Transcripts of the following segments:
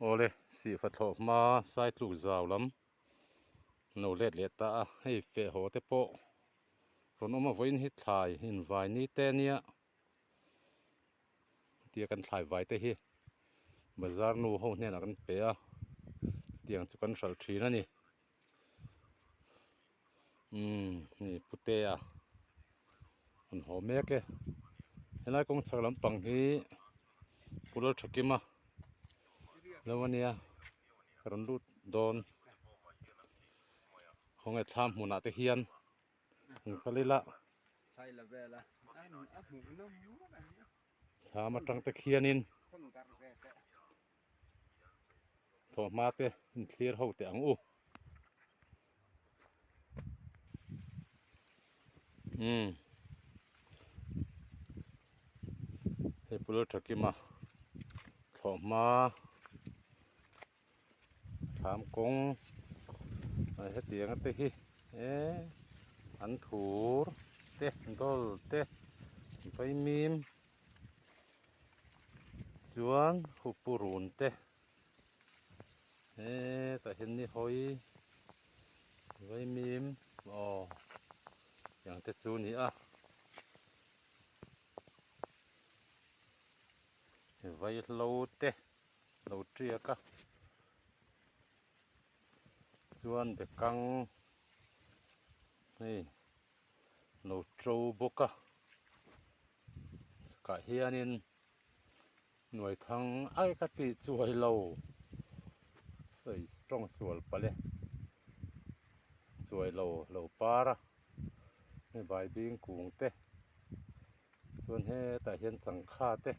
Awle sihfa thlawh hma saitluk zau lam lo let leh ta a, hei feh haw te pawh rawn awm a vawiin hi thlai invai ni te ania tia kan thlai vai te hi bazar nu ho hnenah kan pe a chutiang chu kan hralh thin a ni umm hei putea an haw mek e helai kawng chhak lampang hi Pu Lalthakima lo ania ka rawn lut dawn khawnge thlam hmunah te hian an kal ila thlam atang te khianin thawhhma te inthlir ho teh ang u. Umm hei pul tha kima thlawhhma thlam kawng hetiang te hi eee an thur te dawl te vaimim chuan hupurun te. Hetah hian ni hawi vaimim aw tiang te chu a ni a vaihlo te lo tiak a chuan bekang hei lo to bawk a chhakah hianin. Nuaithang ai ka tih chuai lo sawi tawng sual palh e chuai lo lo par a hei baibing kung te chuan hetah hian changkha te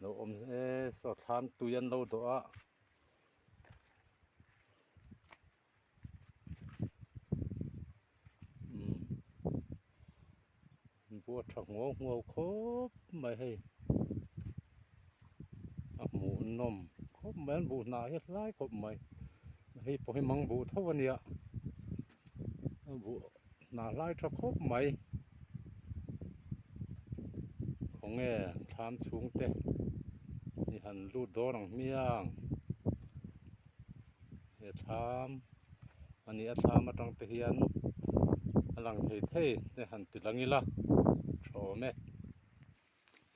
lo awm e saw thlam tui an lo dawh a. Buah tha nguau nguau khawp mai hei a hmuh nawm khawp mai an buh hnah hi a hlai khawp mai hei pawh hi mang buh tho a nia a buh hnah hlai tha khawp mai khawnge thlam chhung te i han lut dawn ang hmiang. He thlam a ni a thlam atang te hian a lang thei thei te han ti lang ila tha awm e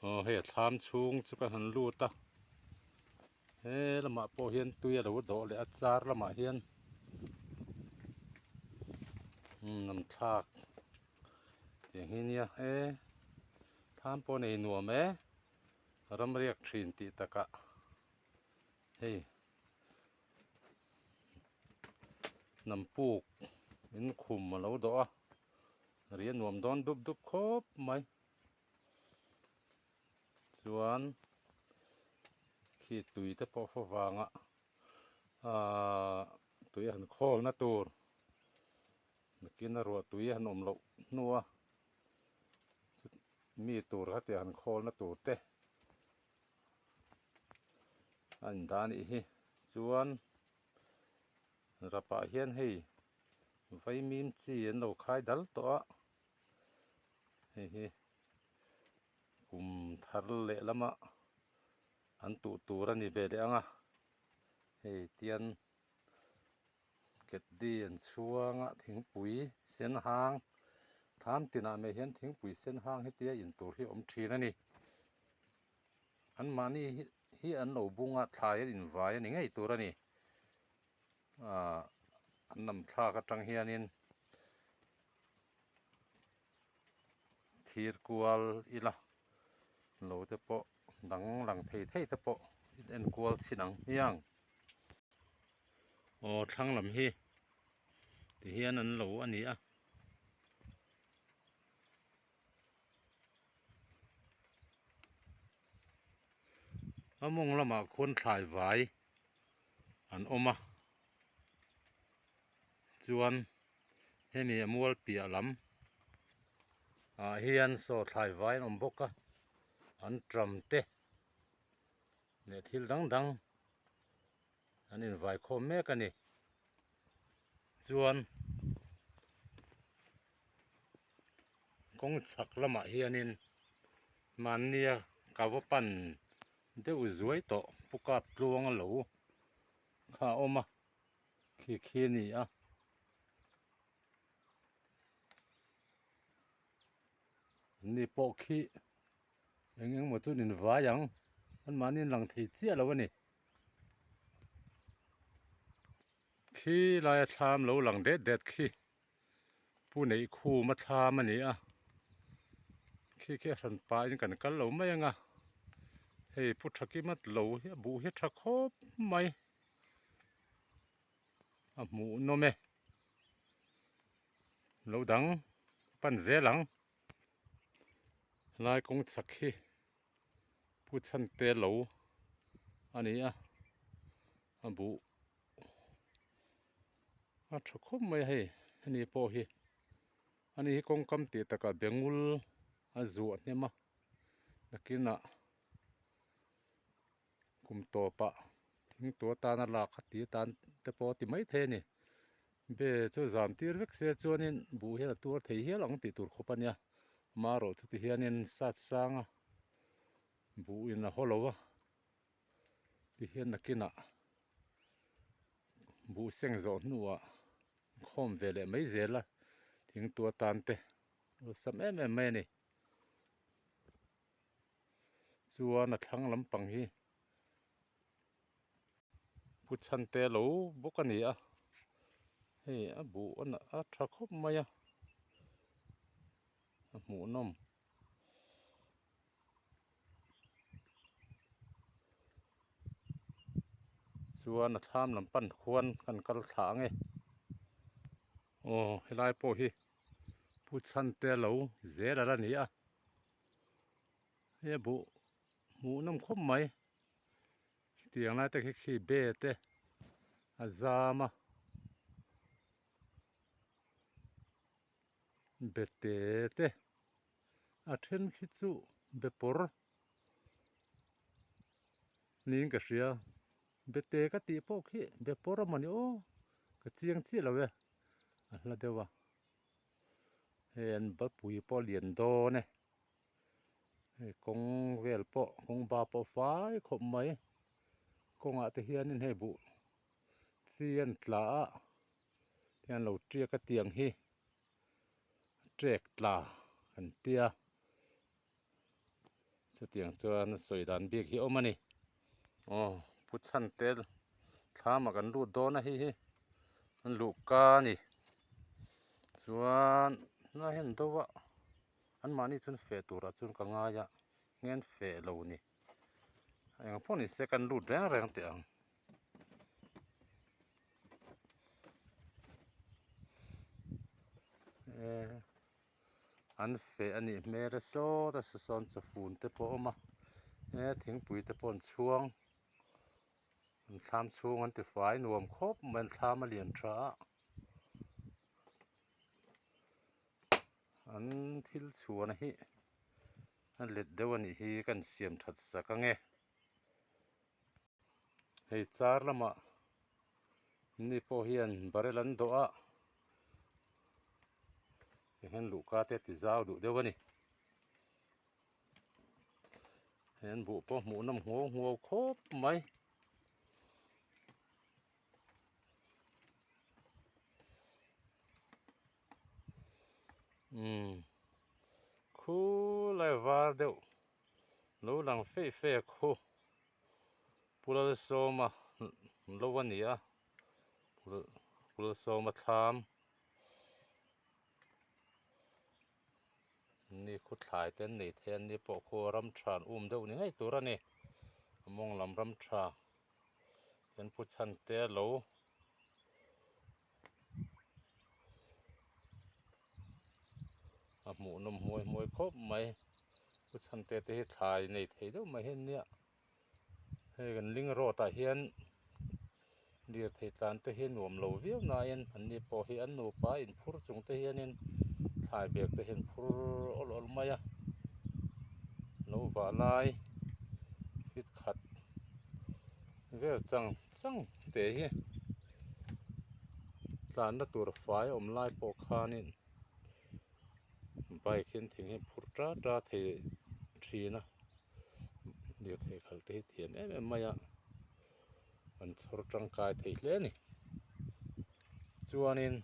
aw hei a thlam chhung chu ka han lut a he lamah pawh hian tui a lo dawh leh a char lamah hian umm lam thlak tiang hi nia e thlam pawh nei nuam e ram riak thin tih takah. Hei hnam puk in khum a lo dawh a ri a nuam dawn dup dup khawp mai chuan khi tui te pawh fo vanga ahh tui a han khawl na tur nakin a ruah tui a han awm loh hnu a mi tur kha tih han khawl na tur te. A indah a nih hi chuan rapah hian hei vaimim chi an lo khai dal tawh a hei hi kum thar leh lama an tuh tur a ni ve leh ang a hei tian ketdi an chhuang a thingpui sen hang thlam tinah mai hian thingpui sen hang hetia in tur hi a awm thin a ni. An mahni hi an lo bung a thlai an invai a ni ngei tur a ni ahh an lam thlak atang hianin thir kual ila lo te pawh dang lang thei thei te pawh en kual chhin ang hmiang aw thlang lam hi ti hian an lo a ni a. A mawng lamah khuan thlai vai an awm a chuan hemi a mual piah lam ah hian saw thlai vai an awm bawk a an tram te leh thil dang dang an invai khawm mek a ni chuan. Kawng chhak lamah hianin mahnia ka va pan deuh zuai tawh Pu kap tluang a lo kha a awm a khi khi a ni a. Ni pawh khi eng eng maw chu an invai ang anmahni an lang thei chiah lo a ni. Khi laia thlam lo lang det det khi Pu neih khum a thlam a ni a khi khi a hran pahin kan kal lo mai ang a hei Pu Thakima lo hi a buh hi a tha khawp mai a hmuh nawm e lo dang pan zel ang helai kawng chhak hi Pu Chhante lo a ni a a buh. A tha khawp mai a hei heni pawh hi ani hi kawngkam tih takah bengul a zuah hnem a nakinah kum tawpah thing tur atana lak a ti atan te pawh a ti maithei a ni be chu zam tir vek se chuanin buh hian a tuar thei hial ang tih tur khawp a nia amaherawh chu tihianin sat sang a buhin a haw lo a tihian nakinah. Buh seng zawh hnuah khawm ve leh mai zel a thingtu atan te awlsam em em mai a ni. Chuan a thlang lampang hi pu chhan te lo bawk a ni a hei a buh a tha khawp mai a a hmuhnawm. Chuan a thlam lam pan khuan kan kal thla ang e aw helai pawh hi pu chhan te lo zel ala ni a he buh hmuh nawm khawp mai khitiang lai te khi khi be te a zam a. Be te te a then khi chu be pawr niin ka hria be te ka tih pawh khi be pawr a mawni aw ka chiang chiah lo e a hla deuh a hei an bapui pawh a lian dawn e hei kawng vel pawh kawng ba pawh fai khawp mai kawngah te hianin hei buh chi an tla a. Hian lo tiak a tiang hi trek tla an tia chutiang chuan sawi dan bik hi a awm a ni aw pu chhan te thlam ah kan lut dawn a hei hi an luh ka a ni chuan helai hian do a anmahni chuan feh turah chuan ka ngai a nge an feh lo ni eng pawh ni se kan lut reng reng teh ang. An feh a nih hmel a sawt a sawn chawfun te pawh a awm a he thingpui te pawh an chhuang an thlam chhung an ti fai nuam khawp mai an thlam a lian tha a an thil chhuan hi a let deuh a nih hi kan siam that sak ang e. Hei char lamah ni pawh hian barrel an dawh a tihian luhka te a ti zau duh deuh a ni hei an buh pawh hmuh nawm ngho ngho khawp mai. Umm khulai var deuh lo lang feih feih a khu Pu Lalsawma lo a ni a Pu Lalsawma thlam ni khu thlai te an nei thei a ni pawh khu ram tha an um deuh ni ngei tur a ni a mawng lam ram tha hian Pu Chhante lo. A hmuh nawm hmuai hmuai khawp mai pu chhante te hi thlai nei thei deuh mai hi an nia hei kan ling road ah hian lirthei tlan te hi nuam lo viau nain an ni pawh hi an nupa in phur chung te hianin thlai bag te hi an phur awlh awlh mai a lo vah lai fit khat vel chang chang te hi tlanna tur fai awm lai pawh khanin bike hian thing hi phur ta ta thei thin a lirthei khalh te hi thiam em em mai a. An chhawr tangkai thei hle a ni. Chuanin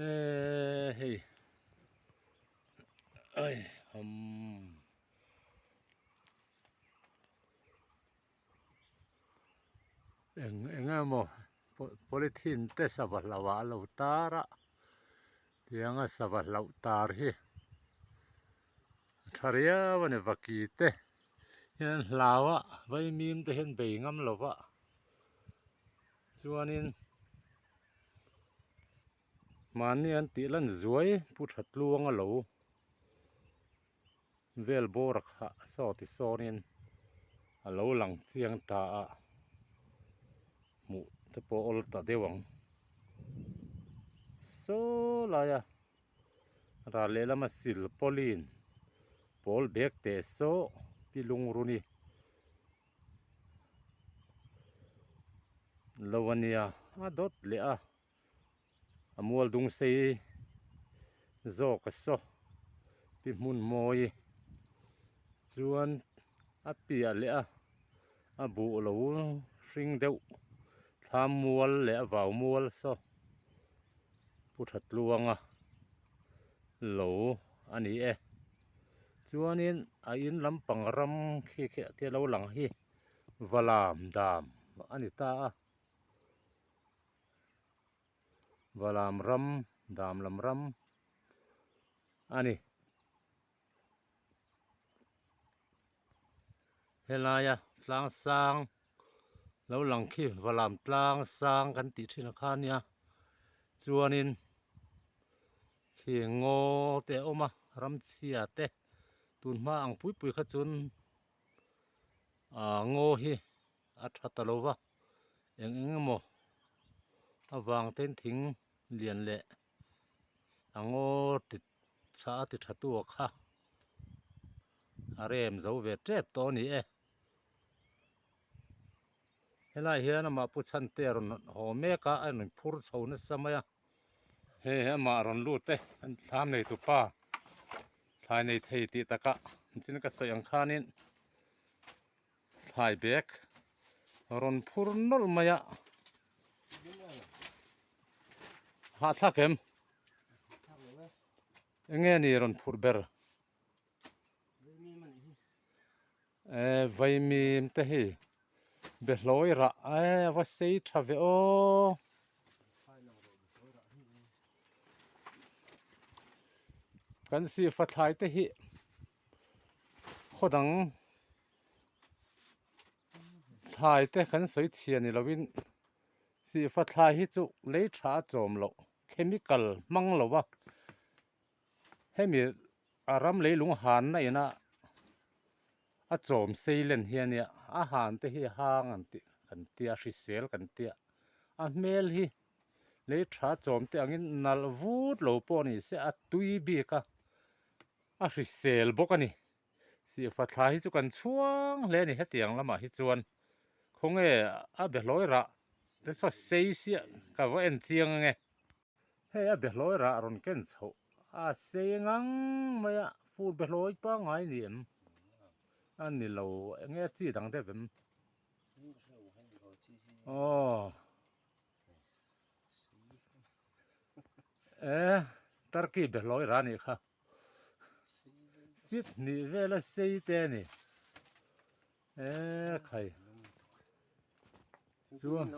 eee hei ai umm eng eng emaw polythene te sava hlauh ah a lo tar a tianga sava hlauh tar hi a tha riau a ni vaki te hian an hlau a vaimim te hian bei ngam lo va chuanin mahni an tih lan zuai pu tha tluang a lo vel bawr a khah saw ti sawnin a lo lang chiang ta a hmuh te pawh awl ta deuh ang saw lai a. Ral lehlama silpawlin pawl bag teh saw pi lungruni lo a nia a dawt leh a a mual dung sei zawk a saw pi hmun mawi chuan a piah leh a a buh lo hring deuh thlam mual leh a vau mual saw. Pu tha tluanga lo a ni e. Chuanin a in lampang ram khi khi te lo lang hi Valam dam a ni ta a. Valam ram dam lam ram a ni. Helaia tlang sang lo lang khi valam tlang sang kan tih thin ang kha ania chuanin khi ngaw te a awm a ramchhia te tun hma ang pui pui kha chuan ah ngaw hi a tha ta lo va eng eng emaw avang ten thing lian leh a ngaw ti chhah a ti tha tu a kha a rem zo ve tep tawh a ni e. Helaiah hian amah pu chhante a rawn haw mek a a rawn phur chho nasa mai a hei amah rawn lut e an thlam nei tu pa thlai nei thei tih takah chin ka sawi ang khanin thlai bag rawn phur nawlh mai a hahthlak em eng nge ni rawn phurh ber. Eh vaimim te hi behlawi rah eh a va sei tha ve aw kan sihfa thlai te hi khaw dang thlai te kan sawi chhia ni lovin sihfa thlai hi chu lei tha a chawm loh chemical hmang lo va hemi a ram leilung hanna ina a chawm sei len hi a nia a han te hi hang an tih kan tia hrisel kan tia a hmel hi lei tha chawm te angin nalh vut lo pawh a ni se a tui bik a a hrisel bawk a ni sihfa thla hi chu kan chhuang hle a ni hetiang lamah hi chuan khawnge a behlawi rah te saw sei siah ka va en chiang ange. Hei a behlawi rah rawn ken chhoh a sei ngang mai a, fur behlawi pangngai ni em? A ni lo, enge a chi dang deuh em? Aw e Turkey behlawi rah a nih kha, fit hnih vela sei te a ni e khai chuan.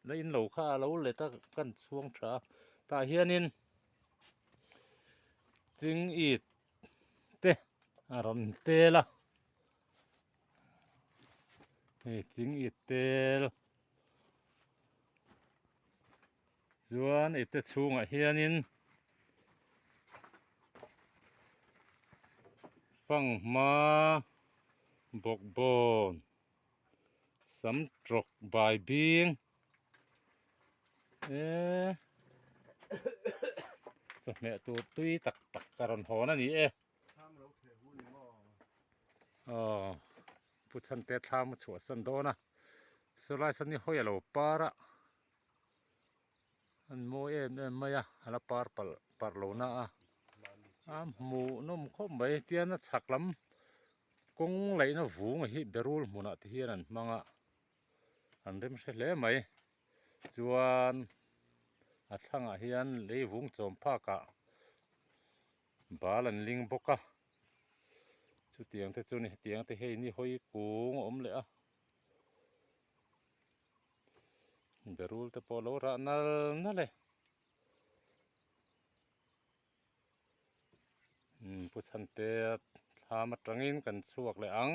La in lo kha a lo let a kan chhuang tha a tah hianin ching it te a rawn tel a hei ching it tel chuan ite chhungah hianin fanghma bawkbawn. Sam trawk bai bing eee chawhmeh tur tui tak tak ka rawn hawn a ni e aw pu chhante thlam a chhuahsan dawn a sawlai sawn hi hawi a lo par a an mawi em em mai a a la par palh parh lo na a a hmuh nawm khawp mai tian a chhak lam. Kawng laihna vung hi berul hmunah te hian an hmang a, an rem hre hle mai. Chuan a thlangah hian lei vung chawm phakah bal an ling bawk a, chutiang te chu ni hetiang te hei ni hawi kung a awm leh a. Berul te pawh a lo rah nal nal e. Umm pu Chhantea thlam atangin kan chhuak leh ang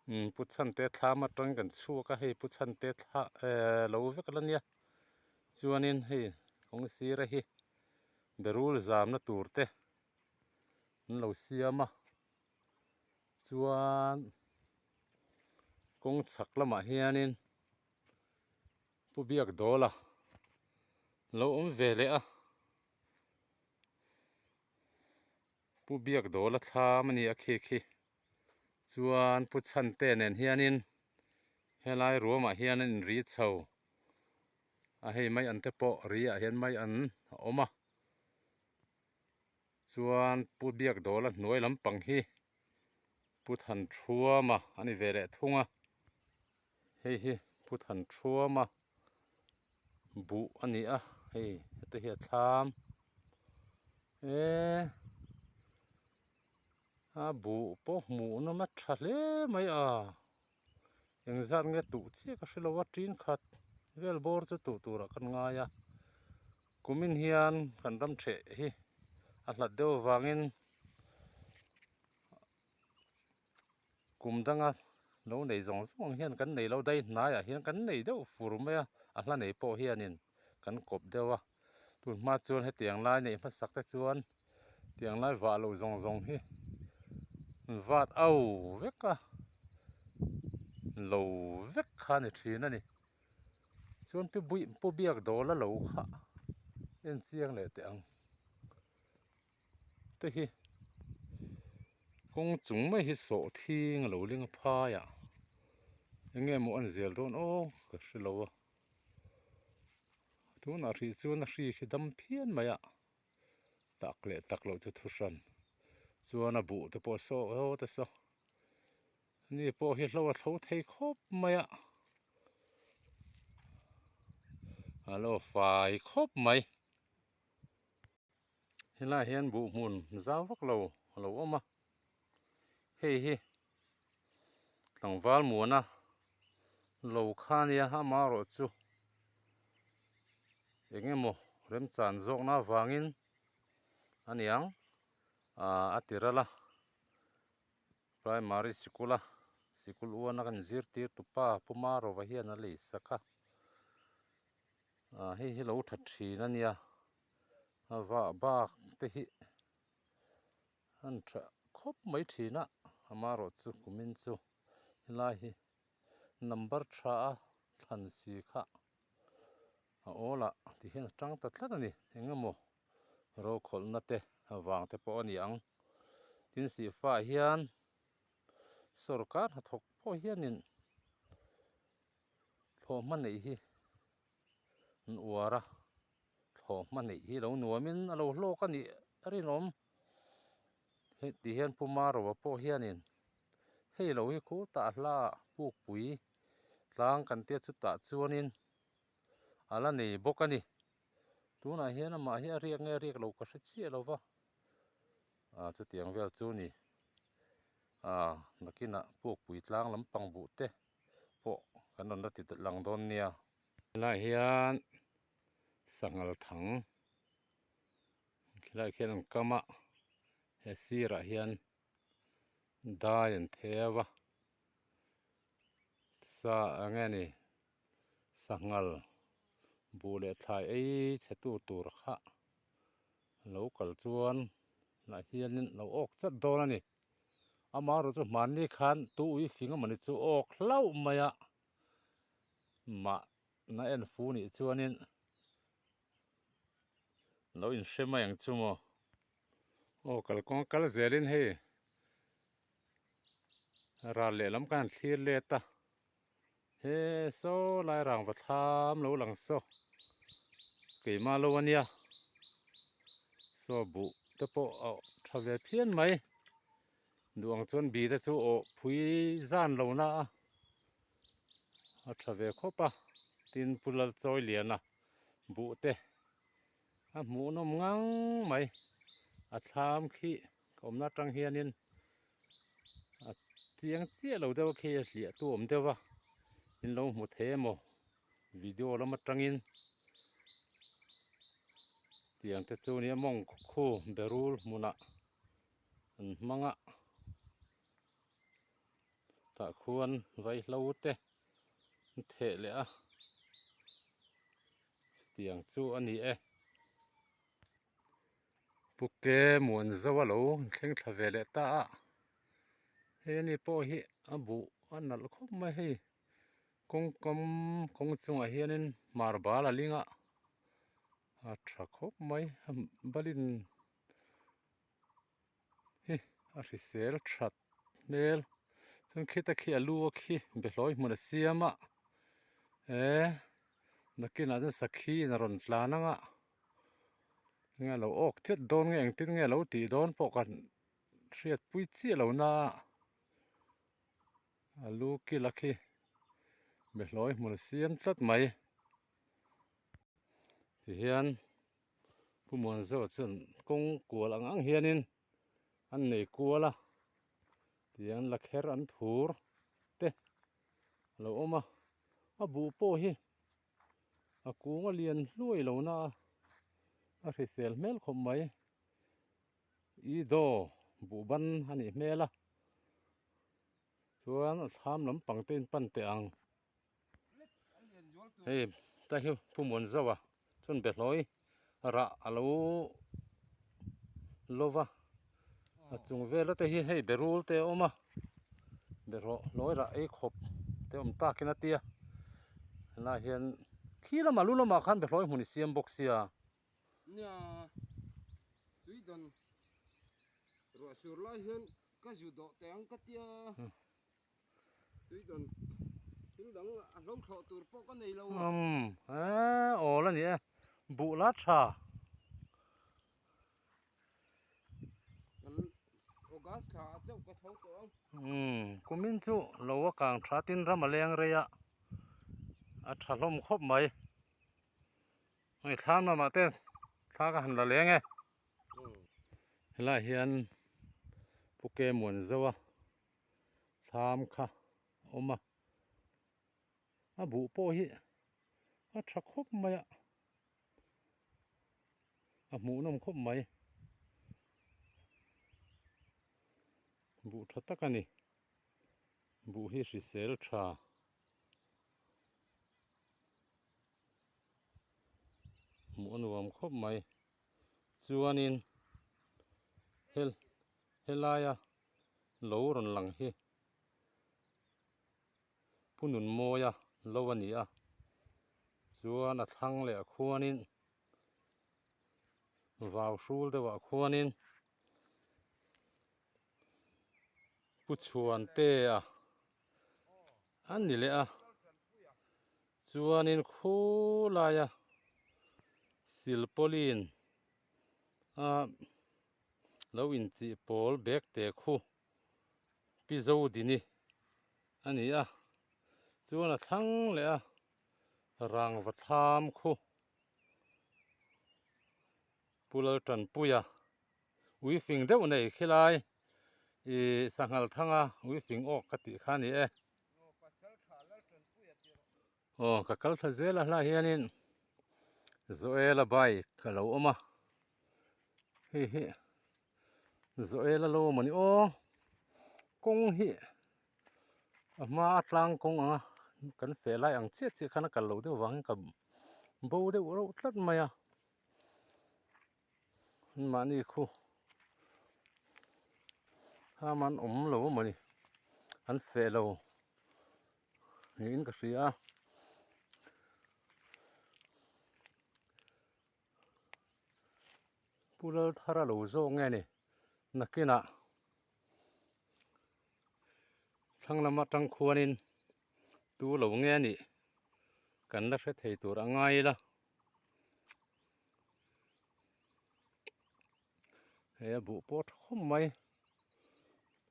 umm pu Chhantea thlam atangin kan chhuak a hei pu Chhantea thla ehh lo vek la nia chuanin hei kawng sira hi berul zamna tur te an lo siam a chuan kawng chhak lamah hianin. Pu Biak Dawla lo awm ve leh a, Pu Biak Dawla thlam a ni a khi khi chuan Pu Chhante nen hianin helai ruamah hian an inri chho a, hei mai an te pawh ri ah hian mai an a awm a, chuan Pu Biak Dawla hnuai lampang hi Pu Thanṭhuama a ni ve leh thung a, hei hi Pu Thanṭhuama buh a ni a, hei hete hi a thlam eee a buh pawh hmuh nawm a tha hle mai a, engzat nge tuh chiah ka hrelo a tin khat vel bawr chu tuh turah kan ngai a, kumin hian kan ram ṭheh hi a hlat deuh avangin. Kum danga lo nei zawng zawng ang hian kan nei lo dai hnaiah hian kan nei deuh fur mai a, a hla nei pawh hianin kan kawp deuh a, tun hma chuan hetiang lai neih hmasak te chuan tiang lai vah loh zawng zawng hi an vat au vek a, lo vek kha a ni thin a ni. Chuan pi buih pu biak dawl a lo kha en chiang leh teh ang. Te hi kawng chung mai hi sawh thing a lo ling a phai ah eng nge maw a ni zel dawn aw ka hre lo a tunah hrih chuan a hri khi dam phian mai a tak leh tak loh chu thu hran chuan a buh te pawh saw haw te saw ni pawh hi hlo a tho thei khawp mai a a lo fai khawp mai. Helaiah hian buh hmun zau vak lo a lo awm a, hei hi tlangval muana lo kha ania amaherawh chu eng emaw remchan zawkna avangin a niang ah a ti ral a primary sikul a sikul uana kan zirtir tupa Pu Marova hian a lei sak a ah hei hi lo tha thin a nia. A vah bak te hi an tha khawp mai thin a amaherawh chu kumin chu helai hi number tha a thlan si kha a awl ah ti hian a tang ta tlat a ni eng emaw rokhawlhna te avang te pawh a ni ang tin sihfa ah hian sawrkar hnathawk pawh hianin thlawhhma neih hi an uar a. Thlawhhma neih hi lo nuamin a lo hlawk a nih a rinawm. Hei ti hian Pu Marova pawh hianin hei lo hi khutah hla pukpui tlang kan tia chutah chuanin a la nei bawk a ni. Tunah hian amah hi a riak nge riak lo ka hre chiah lo va, ah chutiang vel chu ni. Ah nakinah pukpui tlang lampang buh te pawh kan rawn la ti lang dawn nia. Helaiah hian sanghal thang khilaiah khian an kam a he sirah hian dai an theu a sa eng nge ni sanghal buh leh thlai ei chhe tu tur kha lo kal chuan lah hianin a lo awk chat dawn a ni amaherawhchu hmanni khan tu ui fing emawni chu awk hlauh mai a mah na en fu nih chuanin lo inhre mai ang chu maw aw kalkawng a kal zelin hei ral lehlam khan an thlir let a he saw lai rangva thlam lo lang saw keimah lo ania saw buh te pawh a tha ve phian mai. Duh ang chuan bi te chu awh phui zan lo na a, a tha ve khawp a, tin Pu Lalchawiliana buh te a hmuhnawm ngang mai, a thlam khi ka awmna atang hianin a chiang chiah lo deuh a khi a hliah tu awm deuh a, in lo hmu thei emaw video lam atangin tiang te chu nia mawng khu berul hmunah an hmang a tah khuan vaihlo te an theh leh a chutiang chu a ni e. Puke muan zo a lo thleng thla ve leh ta a hei ani pawh hi a buh a nalh khawp mai hei kawng kam kawng chungah hianin hmar bal a ling a a tha khawp mai balin hi a hrisel that hmel chuan khita khi a lu a khi behlawi hmun a siam a eh nakinah chuan sakhi in a rawn tlan ang a enge a lo awk chet dawn nge engtin nge a lo tih dawn pawh ka hriat pui chiah lo na a a lu kil a khi behlawi hmun a siam tlat mai tihian. Pu Muanzawh chuan kawng kual ang ang hianin an nei kual a tiang la kher an thur te a lo awm a a buh pawh hi a kung a lian hluai lo na a a hrisel hmel khawp mai i daw buh ban a nih hmel a chuan a thlam lampang te in pan teh ang. Hei ta hi Pu Muanzawa chuan behlawi rah a lo lo va a chung vela te hi hei berul te a awm a beraw hlawi rah ei khawp te awm takin a tia helaiah hian khi lamah lu lamah khan behlawi hmun i siam bawk sia. Nia tuidawn ruah sur lai hian ka zu dawh teh ang ka tia. Tuidawn thil dang a hlo thlawh tur pawh ka nei lo a. Umm eh awl a ni e buh la tha. Kan August thla a chauh ka tho tawh ang. Umm kumin chu lo a kang tha tin ram a leng rei a a tha hlawm khawp mai. Hei thlam lamah te thla ka han la leng e. Helaiah hian Pu Ke Muanzo a. Thlam kha a awm a, a buh pawh hi a tha khawp mai a, a hmuhnawm khawp mai, buh tha tak a ni, buh hi hrisel tha. Hmuh a nuam khawp mai, chuanin hel helaia. lo rawn lang hi Pu Nunmawia lo a ni a, chuan a thlang leh ah khuanin vau hrul deuh ah khuanin Pu Chhuantea a ni leh a, chuanin khulaia silpauline a. Lo inchih pawl bag te khu Pi Zodini a ni a, chuan a thlang leh a rangva thlam khu Pu Laltanpuia ui fing deuh nei khilai ih sanghal thanga ui fing awk ka tih kha a ni e. Aw ka kal thla zel a hlai hianin Zoela bike a lo awm a. Hei hi Zoela lo awm a ni aw kawng hi a hma a tlang kawng ang a kan feh lai ang chiah chiah khan a kal loh deuh vangin ka bo deuh reuh tlat mai a mahni khu kham an awm lo a mawni an feh lo niin ka hria a. Pu Lalthara lo zawk nge ni nakinah thlang lam atang khuanin tu lo nge a nih kan la hre thei tur a ngai ila he a buh pawh tha khawp mai.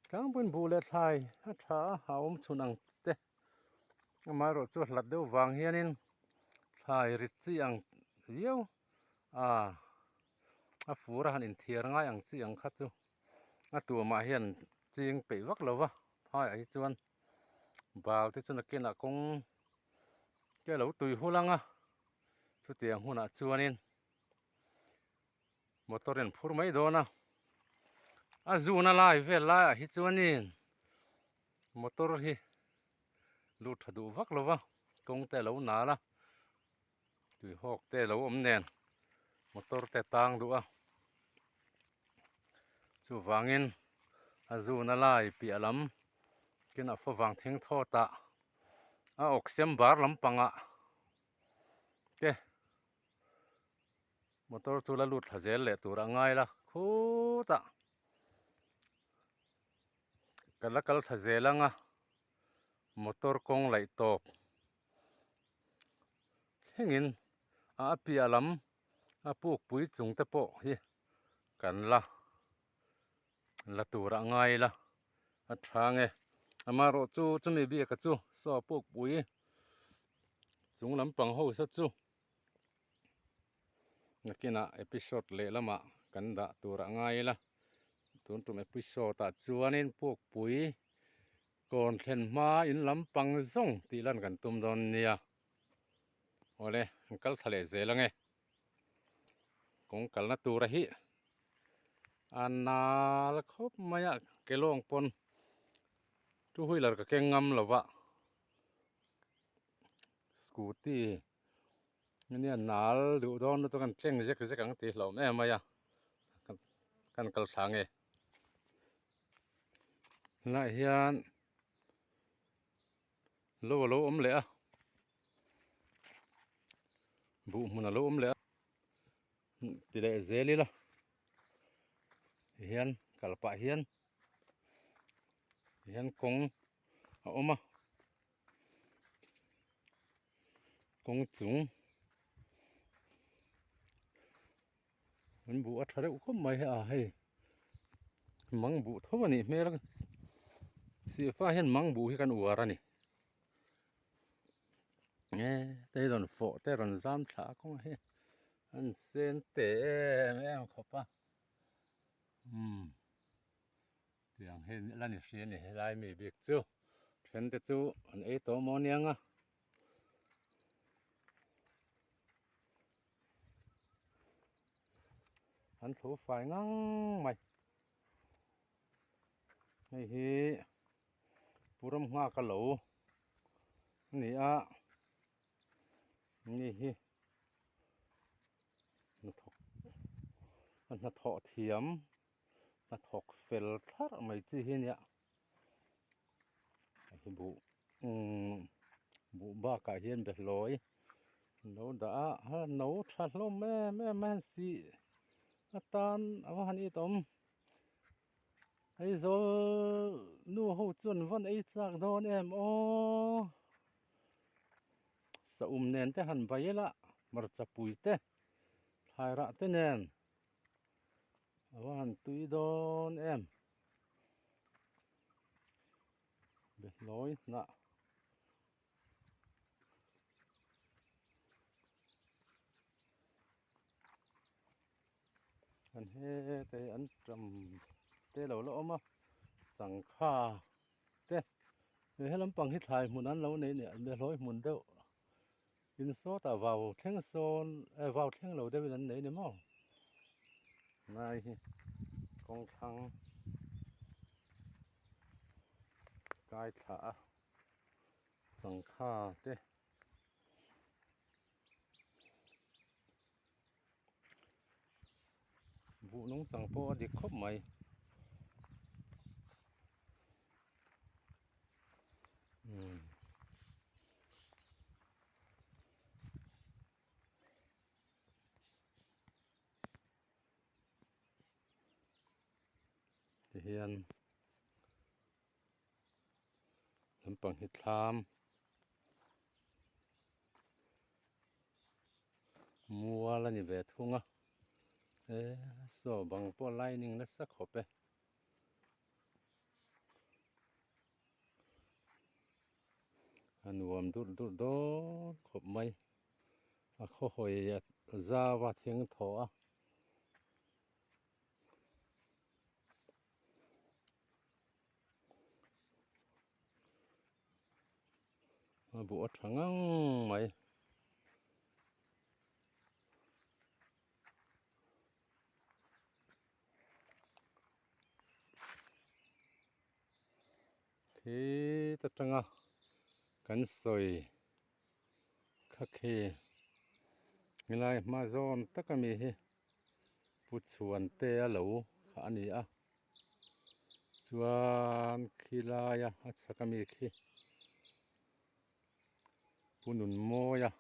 Tlangpuiin buh leh thlai a tha a, a awm chhun ang te amaherawh chu a hlat deuh vang hianin thlai rit chi ang viau a a fur a han inthiar ngai ang chi ang kha chu a tuamah hian ching peih vak lo va phaiah hi chuan bal te chu nakinah kawng te a lo tui hul ang a chutiang hunah chuanin motor in phur mai dawn a a zuna lai vel laiah hi chuanin motor hi luh tha duh vak lo va kawng te a lo nal a tui hawk te a lo awm nen motor te a tang duh a chuvangin a zuna lai piah lam tin a favang thengthawt ah a awksem bar lampangah te. Motor chu la lut thla zel leh tur a ngai la khutah ka la kal thla zel ang a motor kawng laih tawp thlengin a piah lam a pukpui chung te pawh hi kan la la tur a ngai la a tha nge amaherawh chu chumi biaka chu saw pukpui chung lampang ho sa chu. Nakinah episode leh lamah kan dah tur a ngai ila tun tum episode ah chuanin pukpui kawn thlen hma in lampang zawng tih lan kan tum dawn nia awle an kal thla leh zel ange kawng kalna tura hi a nal khawp mai a ke lawng pawn two wheeler ka keng ngam lo va scooty ania nal duh dawn lutuk an tleng zek zek ang tih hlauh em mai a kan kal thla nge helaiah hian lo a lo awm leh a buh hmun a lo awm leh a ti leh zel ila tihian kal pah hian tihian kawng a awm a. Kawng chung an buh a tha reuh khawp mai a hei mang buh tho a nih hmel a sihfa hian mang buh hi kan uar a ni e te hi rawn fawh te rawn zam thla a kawngah hian an sen te em em khawp a umm. Tiang hi la ni hri a ni helai mi bik chu then te chu an ei tawh maw aniang a an thu fai ngang mai hei hi pu ram nghak a lo a ni a ni hi hnathawk hnathawh thiam. Hnathawk fel thlarh mai chi hi ania hei buh umm buh bakah hian behlawi an lo dah a a no tha hlawm em em a sih atan a va han it awm Aizawl nu ho chuan vawn ei chak dawn em aw saum nen te han bai ila hmarcha pui te thlai rah te nen. A va han tui dawn em behlawi hnah an heta hi an tam te lo la awm a sangha te he lampang hi thlai hmun an lo nei nia behlawi hmun deuh. Tin sawtah vau thleng sawn eh vau thleng lo deuhin an nei ni maw nai hi kawng thlang kai thla a changkha te buh nung chang pawh a dik khawp mai. Tihian lampang hi thlam mual a ni ve thung a e saw bang pawh lining nasa khawp e. A nuam durh durh dawn khawp mai. A khaw hawi a zau a thing thaw a. A buh a tha ngang mai. Khi ta tanga kan sawi kha khi helai hma zawn tak ami hi Pu Chhuantea lo kha a ni a chuan khi laia a chhak ami khi Pu Nunmawia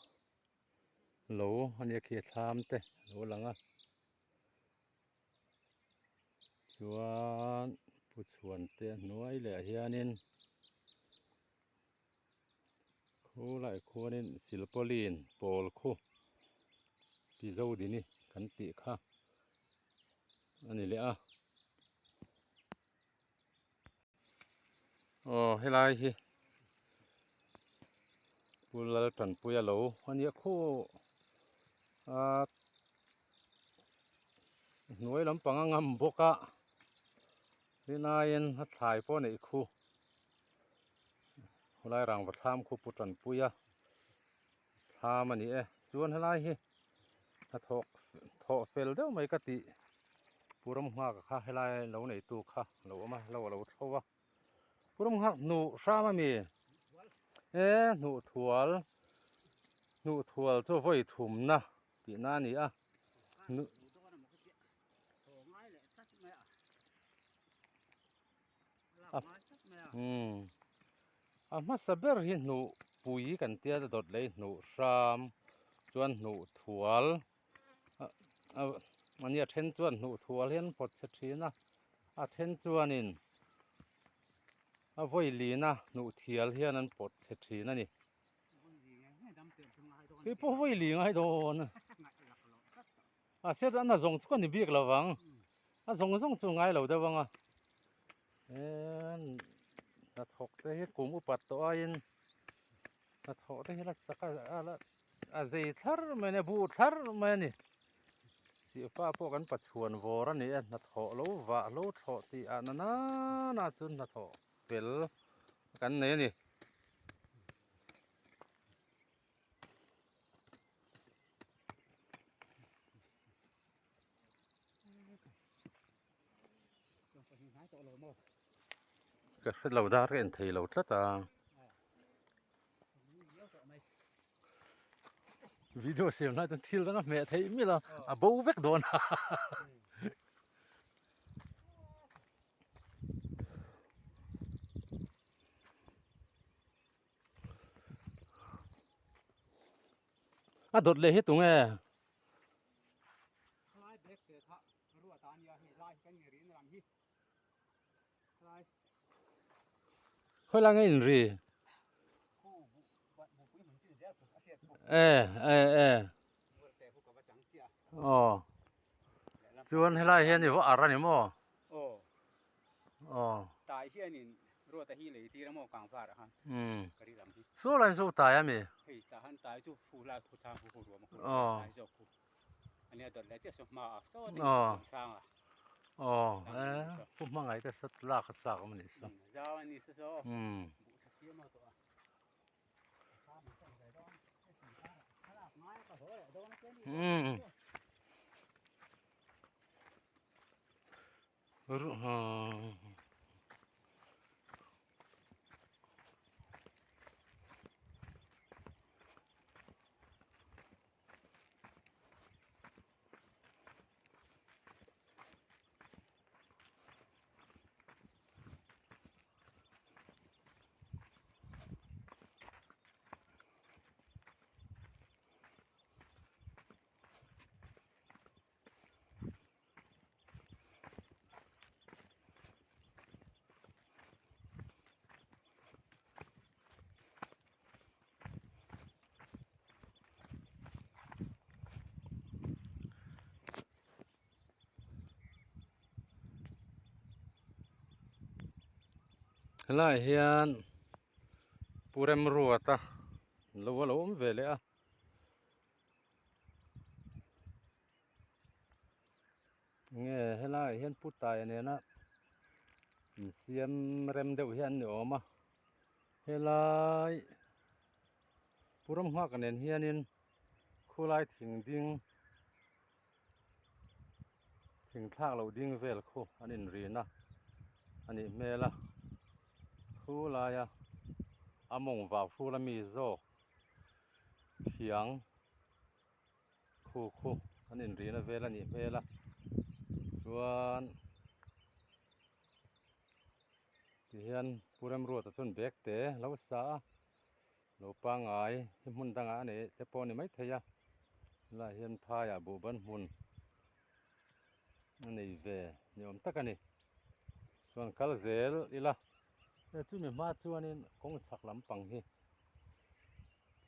lo a nia khi a thlam te a lo lang a chuan Pu Chhuante a hnuai leh ah hianin khulaiah khuanin silpauline pawl khu pi Zodini kan tih kha a ni leh a aw helai hi Pu Laltanpuia lo a nia khaw a hnuai lampang a ngam bawk a rinaiin a thlai pawh a neih khu khawlai rangva thlam khu Pu Tanpuia thlam a ni e chuan helai hi hnathawk thawh fel deuh mai ka tih Pu Ramnghaka kha helai lo neitu kha a lo awm a lo a lo thlo a Pu Ramnghak hnuh hram a mi e hnuh thual hnuh thual chu vawi thumna tihna a ni a hnuh A hmasa ber hi hnuh pui kan tia dawt leh hnuh hram chuan hnuh thual a nia then chuan hnuh thual hian phawt chhe thin a a then chuanin a vawi lina hnuh thial hian an pawt chhe thin a ni. Kei pawh vawi li ngai dawn. A set a na zawng chu ka ni bik lo vang. A zawng zawng chu ngai lo deuh ang a. En hnathawk te hi kum upat tawh aiin hnathawh te hi la chak a la a zei thlar mai a ni a buh thlar mai a ni. Sihfa pawh kan pachhuan vawr a ni a hnathawh lo vah lo thlawh tih ah na nana chu hnathawh fel kan nei a ni. Ka hre lo dar ka en thei lo tlat a. Video siam lai chuan thil dang a hmeh theih mial a, a bo vek dawn a. A dawt leh hi tunge? Khawi lai nge inri? E e e aw chuan helai hian i va ar a ni maw? Aw. Tai hianin ruata hi lei tir a maw kang var ah khan ka ri lam hi. Saw lai chu tai a mi? Hei tah han tai chu fu la thu thang hu hu ruam a hu tai zawk khu. Ania dawt leh chiah saw hma a saw tin thum sang a. Aw e pu hmangaih te sat lak a chak awm a nih saw. Zau a ni saw saw. Buh tha siam a tawh a. Helaiah hian pu. Pu Remruata lo a lo awm ve leh a. Nge helaiah hian Pu Taia nena insiam rem deuh hi an ni awm a helai Pu Ramnghaka nen hianin khulai thing ding thing thlak loh ding vel khu an inrin a a nih hmel a khulaia a mawng vau hrul ami zawk thiang. Khu khu an inrihna vel a nih hmel a chuan tihian Pu Remruata chuan bag te a lo sa a lo pangngai hi hmun dangah a nei te pawh a ni maithei a helaiah hian phaiah buhban hmun a nei ve ni awm tak a ni chuan kal zel ila chumi hma chuanin kawng chhak lampang hi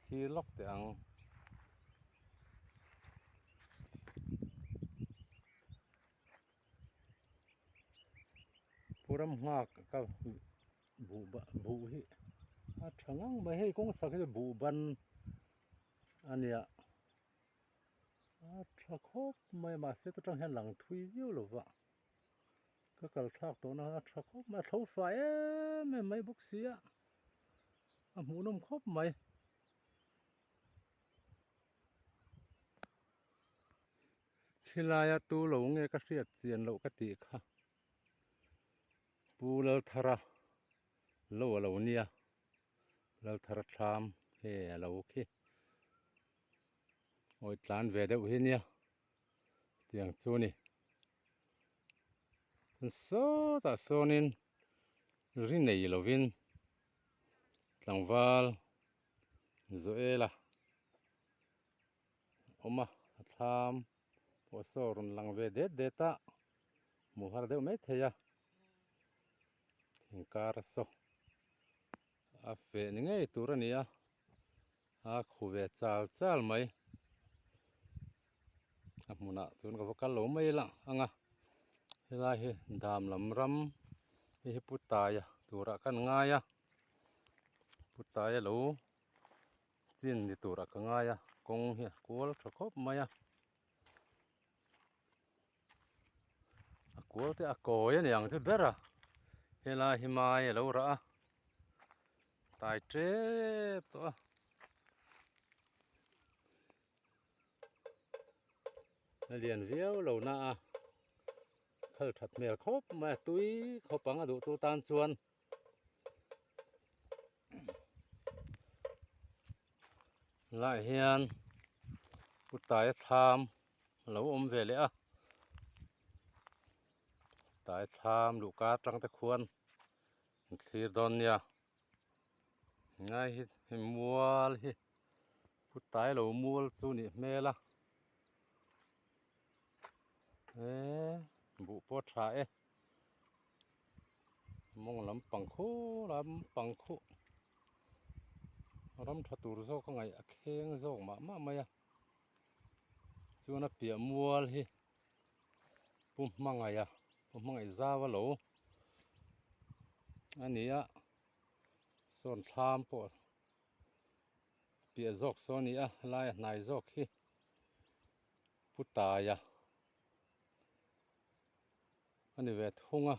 thlir lawk teh ang. Pu ram nghak ka buh buh hi a tha ngang mai hei kawng chhak hi chu buh ban a nia a tha khawp mai mahse tu tang hian lang thui viau lo va ka kal thlak tawh na a tha khawp mai a tho fai em em mai bawk si a a hmuhnawm khawp mai. Khilaia tu lo nge ka hriat chian loh ka tih kha Pu Lalthara lo a lo nia Lalthara thlam he a lo khi awi tlan ve deuh hi nia tiang chu ni sawtah sawnin ri nei lovin tlangval Joela awm a a thlam pawh saw rawn lang ve det det a hmuh har deuh mai thei a thingkar saw a feh ni ngei tur a ni a a khu ve chal chal mai a hmunah chuan ka va kal lo mai la ang a helai hi dam lam ram hei hi Putaia turah kan ngai a. Pu Taia lo chin ni turah ka ngai a kawng hi a kual tha khawp mai a a kual te a kawi a ni ang chu ber a helai hi mai a lo rah a tai tep tawh a. A lian viau lo na a khal that hmel khawp mai a tui khawp ang a duh tu tan chuan. Laiah hian kutaia thlam a lo awm ve leh a kutaia thlam luh kar atang te khuan an thlir dawn nia ngai hi hei mual hi kutai lo mual chu nih hmel a eee buh pawh a tha e. Mawng lampang khu lampang khu ram tha tur zawk a ngaih a kheng zawk mah mah mai a chuan a piah mual hi pu hmangaih a pu hmangaih zau a lo a ni a sawn thlam pawh piah zawk saw a ni a helai a hnai zawk hi pu taia. A ni ve thung a.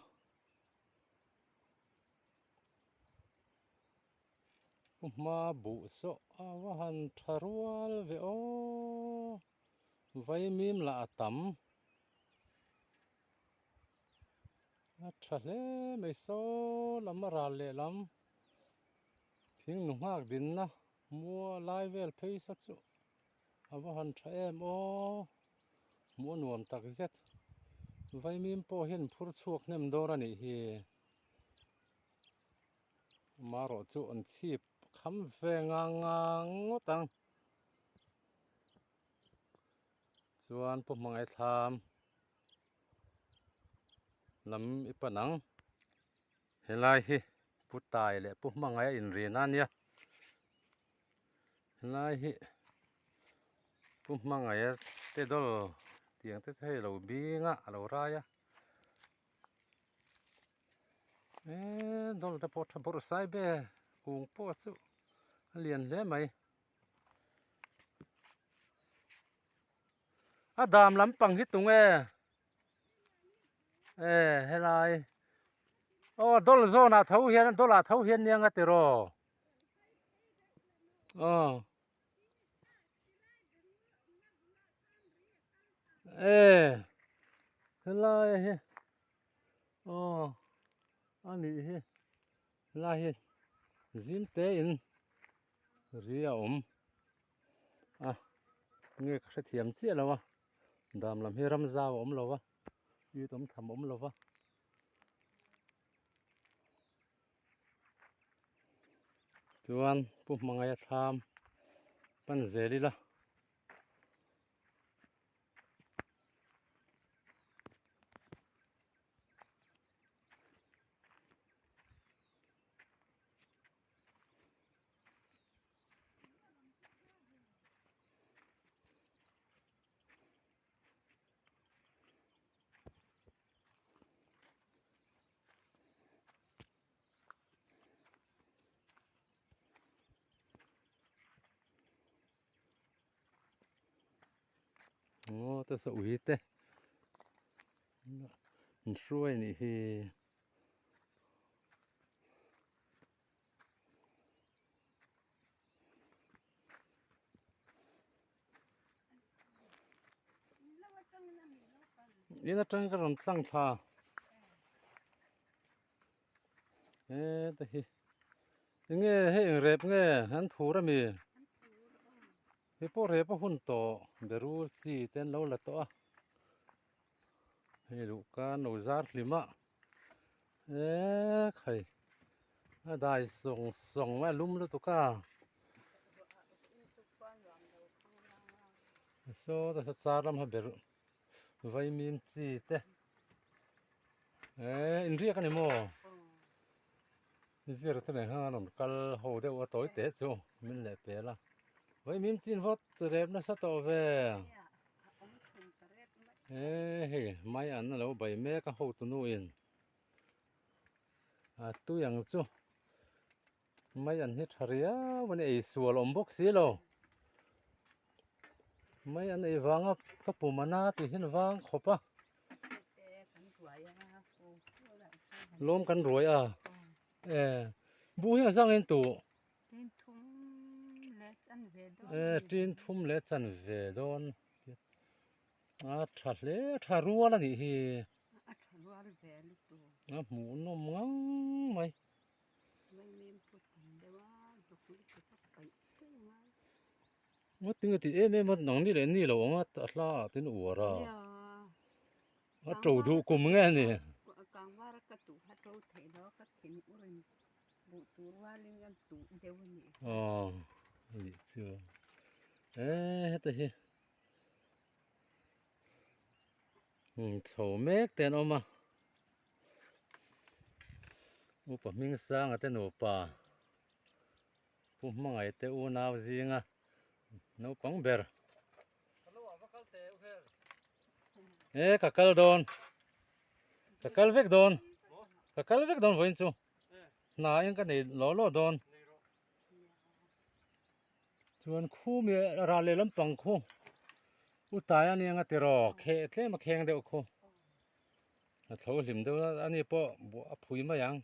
Pu hma buh saw a va han tha rual ve aw. Vaimim lah a tam. A tha hle mai saw lam a ral leh lam. Thing nu nghak dinna mua lai vel phei sa chu a va han tha em aw. Hmuh a nuam tak zet. Vaimim pawh hian phur chhuak hnem dawn a nih hi. Amaherawh chu an chhip kham ve ngang ngang ngawt ang. Chuan pu hmangaih thlam lam i pan ang. Helai hi pu tai leh pu hmangaih a inrin a nia. Helai hi Pu hmangaih a te dawl tiang te chu hei a lo bing a a lo rai a eee dawl te pawh tha bawrh sai be kung pawh chu. A lian hle mai. A dam lampang hi tunge? E helai aw dawl zawnah tho hian dawlah tho hian nia nga tiraw aw e helai hi aw a nih hi helai hi zim te in ri a awm a nge ka hrethiam chiah lo a dam lam hi ram zau a awm lo va it awm tham a awm lo va chuan pu hmangaih a thlam pan zel ila. Aw te saw ui te an hruai anih hi. In atang ka rawn tlang thla heta hi enge hei eng rep nge an thur ami hei pawh rep a hun tawh berul chi te an lo la tawh a hei luh ka an lo zar hlim a eee khai a dai sawng sawng mai a lum lutuk a saw ta char lam ha ber vaimim chi te eee inriak a ni maw zir te nen khan an rawn kal ho deuh a tawi teh chu min leh pel a vaimim chin vawt rep nasa tawh ve eee hei mai an alo bai mek a hotu nu in a tui ang chu mai an hi tha riau a ni ei sual awm bawk si lo mai an ei vanga ka pum a na tih hian vang khawp a lawm kan ruai a e bu hi a zang in tu e tin thum leh chan ve dawn a tha hle tha rual a nih hi a tha rual ve lutuk a hmuh nawm ngang mai Nga tinge tih em em a nang ni leh ni lo ang a a hla ah tin uar a a to duh kum nge a ni. Aw a nih chu e heta hi chho mek te an awm a. Upa hming sanga te nupa Pu Hmangaih te unau zinga naupang ber e ka kal dawn ka kal vek dawn ka kal vek dawn vawiin chu hna in ka nei law law dawn chuan khu mi ral leh lampang khu u tai a nia nga tiraw kheh tlem a kheng deuh khu. A tho hlim deuh a ani pawh buah a phui mai ang.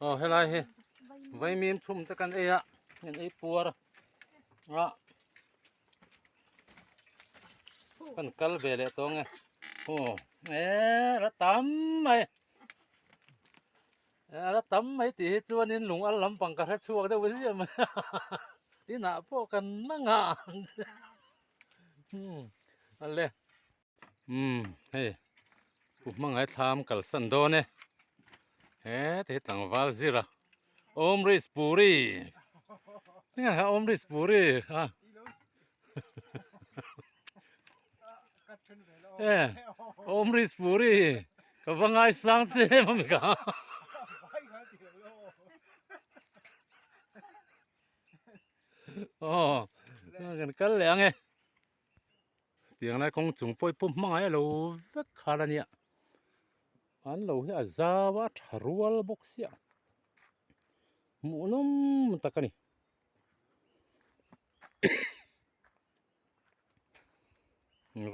Aw helai hi vaimim chhum te kan ei a kan ei puar a kan kal ve leh tawng e aw e la tam mai. A la tam mai tih hi chuanin lung al lampang ka hre chhuak deuh ziah mai a inah pawh kan la nghah umm ale umm hei pu hmangaih thlam kalsan dawn e heti hi tlangval zir a Amrish Puri enge Amrish Puri a E Amrish Puri ka va ngaisang che em a mi ka aw kan kal leh ang e. Tiang lai kawng chung pawh hi pump hmangaih a lo vek khal a nia. An lo hi a zau a tha rual bawk sia. Hmuhnawm tak a ni.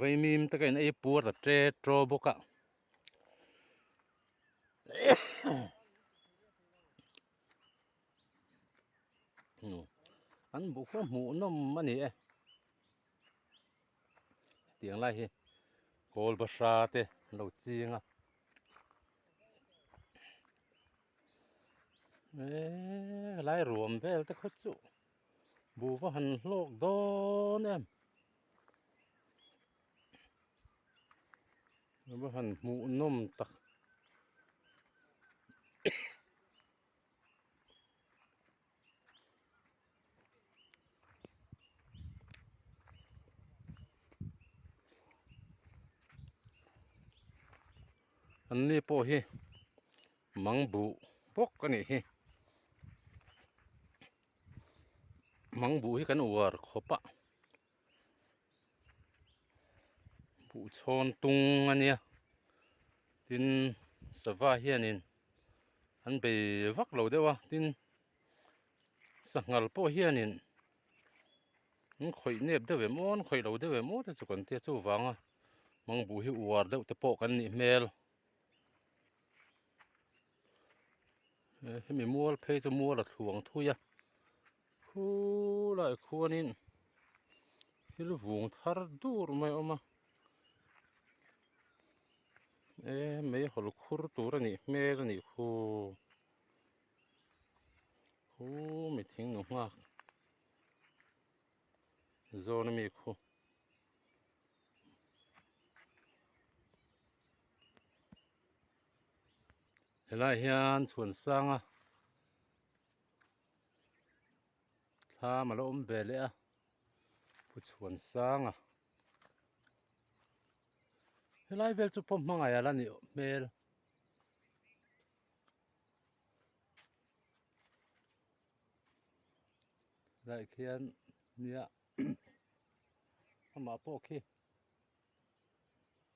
Vaimim te ka in ei puar ta tre traw bawk a. An buh kha hmuhnawm a ni e. Tiang lai hi kawl bahra te an lo ching a. Eee helai ruam vel te khaw chu buh va han hlawk dawn em. Va han hmuhnawm tak. An ni pawh hi mang buh bawk a nih hi mang buh hi kan uar khawp a buh chhawn tung a nia tin sava hianin an bei vak lo deuh a tin sanghal pawh hianin an khawih nep deuh em aw an khawih lo deuh em aw te chu kan tia chuvanga mang buh hi uar deuh te pawh kan nih hmel hemi mual phei chu mual a thluang thui a khulaiah khuanin thil vung thar dur mai a awm a e meihawl khur tur a nih hmel a nih khu khu mi thing nu nghak zawn ami khu. Helai hian chhuan sanga thlam a lo awm ve leh a pu chhuan sanga helai vel chu pawh hmangaih a la nih hmel. Helai khian nia amah pawh khi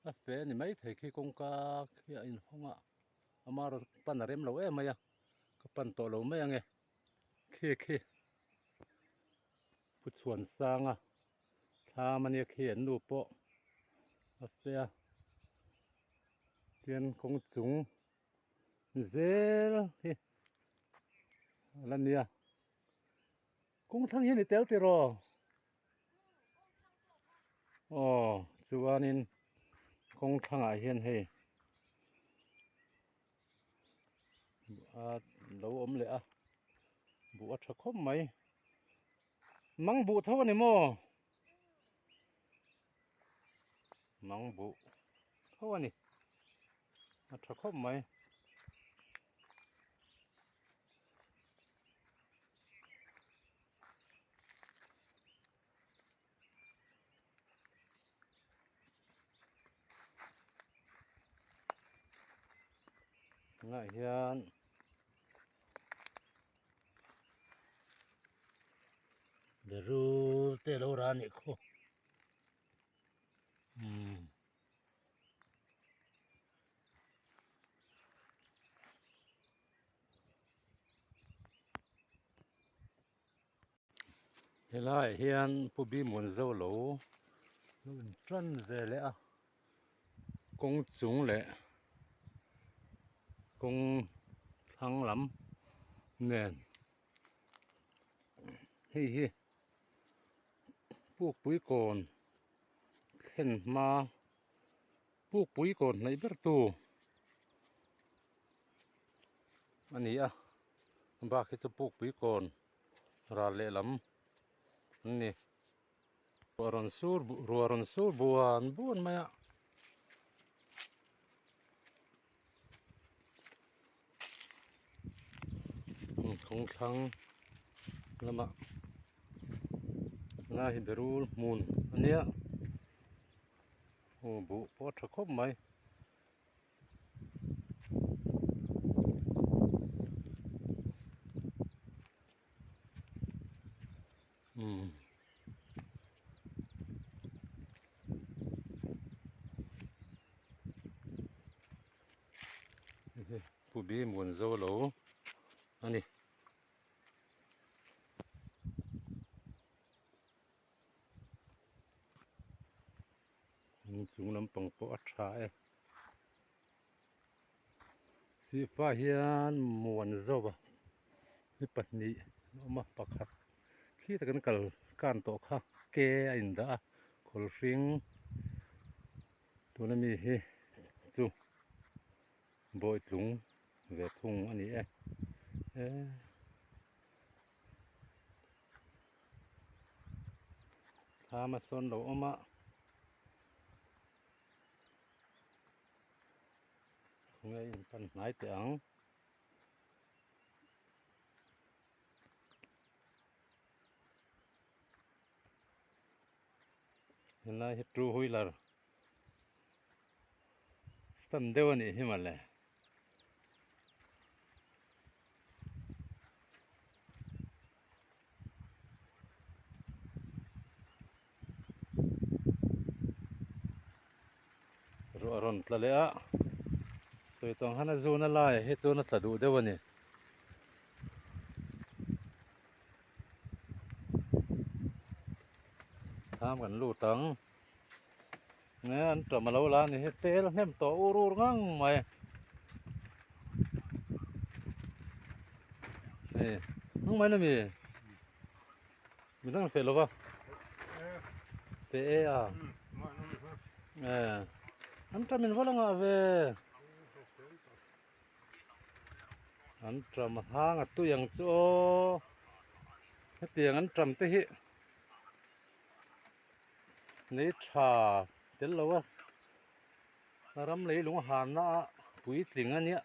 a fe a ni maithei khi kawngka khi a inhawng a ama rawn pan a rem lo em mai a ka pan tawh lo mai ange khi khi pu chhuan sanga thlam ania khi an nu pawh a fe a tian kawng chung zel hi a la nia kawng thlang hian i tel tiraw aw chuanin kawng thlangah hian hei a lo awm leh a buh a tha khawp mai mang buh tho a ni maw mang buh tho a ni a tha khawp mai. Tunah hian berul te alo rah anih khaw umm. Helaiah hian Pu Bimuan Zolo lo in tan ve leh a kawng chung leh kawng thlang lam nen hei hi Pukpui kawn thlen hma Pukpui kawn hnaih ber tu a ni a bak hi chu Pukpui kawn ral lehlam an ni ruah rawn sur ruah rawn sur buan buan mai a. Kawng thlang lamah lai hi berul hmun a nia aw buh pawh a tha khawp mai. Umm. Pu Bi Muanzo lo a ni. Chung lampang pawh a tha e. Sihfa hian Muanzova hi pahnih an awm a pakhat khi takin kal kan tawh kha ke a indah a khawl hring tuna mi hi chu bawitlung ve thung a ni e eee. Thlam a sawn lo awm a. Khawnge in pan hnai teh ang. Helai hi two wheeler stand deuh a nih hi mawle. Ruah a rawn tla leh a sawi tawng han a zun a lai ah hi chuan a tla duh deuh a ni. Thlam kan lut ang nge an ṭam a lo la a ni hi tel hnem tawh ur ur ngang mai hei nang mai na mi midang feh lova feh e a e an ṭam in va la ngah ve an ṭam hang a tui ang chu aw hetiang an ṭam te hi Nei tha tel lo a ram leilung a hanna a puitling a nia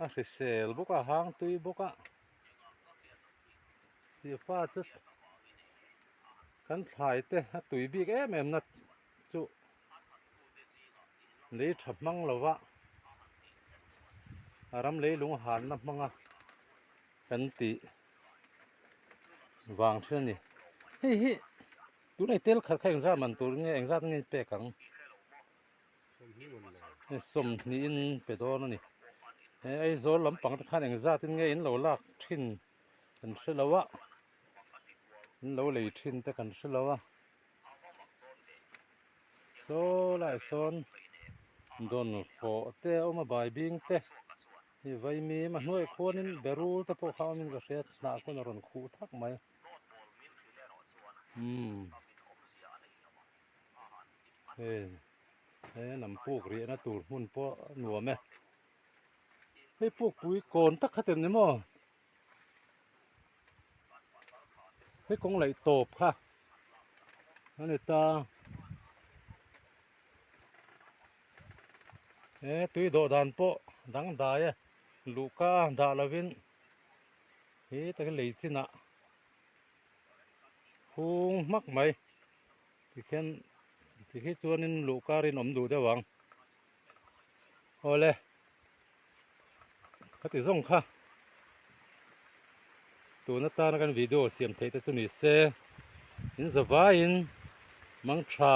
a hrisel bawk a hang tui bawk a sihfa chu kan thlai te a tui bik em em na chu lei tha hmang lo va a ram leilung hanna hmanga kan tih. Vang thin a ni. Hei hi tuna i tel khat kha engzat man tur nge engzat nge pek ang? Sawmhnih in pe dawn a ni. He Aizawl lampang te khan engzat in nge in lo lak thin kan hre lo a, in lo lei thin te kan hre lo a. Saw lai sawn dawn fawh te a awm a baibing te. Hei vaimim a hnuai khuanin berul te pawh kha awmin ka hria hnah khawn a rawn khuh thak mai umm hei he lam puk riahna tur hmun pawh a nuam e hei pukpui kawn tak kha tem ni maw hei kawng laih tawp kha a ni ta. He tui dawh dan pawh dangdai e luhka dah lovin hi takin lei chinah hung hmak mai tikhian tikhi chuanin luhka rinawm duh deuh ang awle khati zawng kha tun atana kan video siam theih te chu ni se in zavaiin mangtha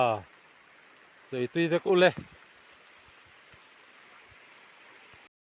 sawi tui vek ule.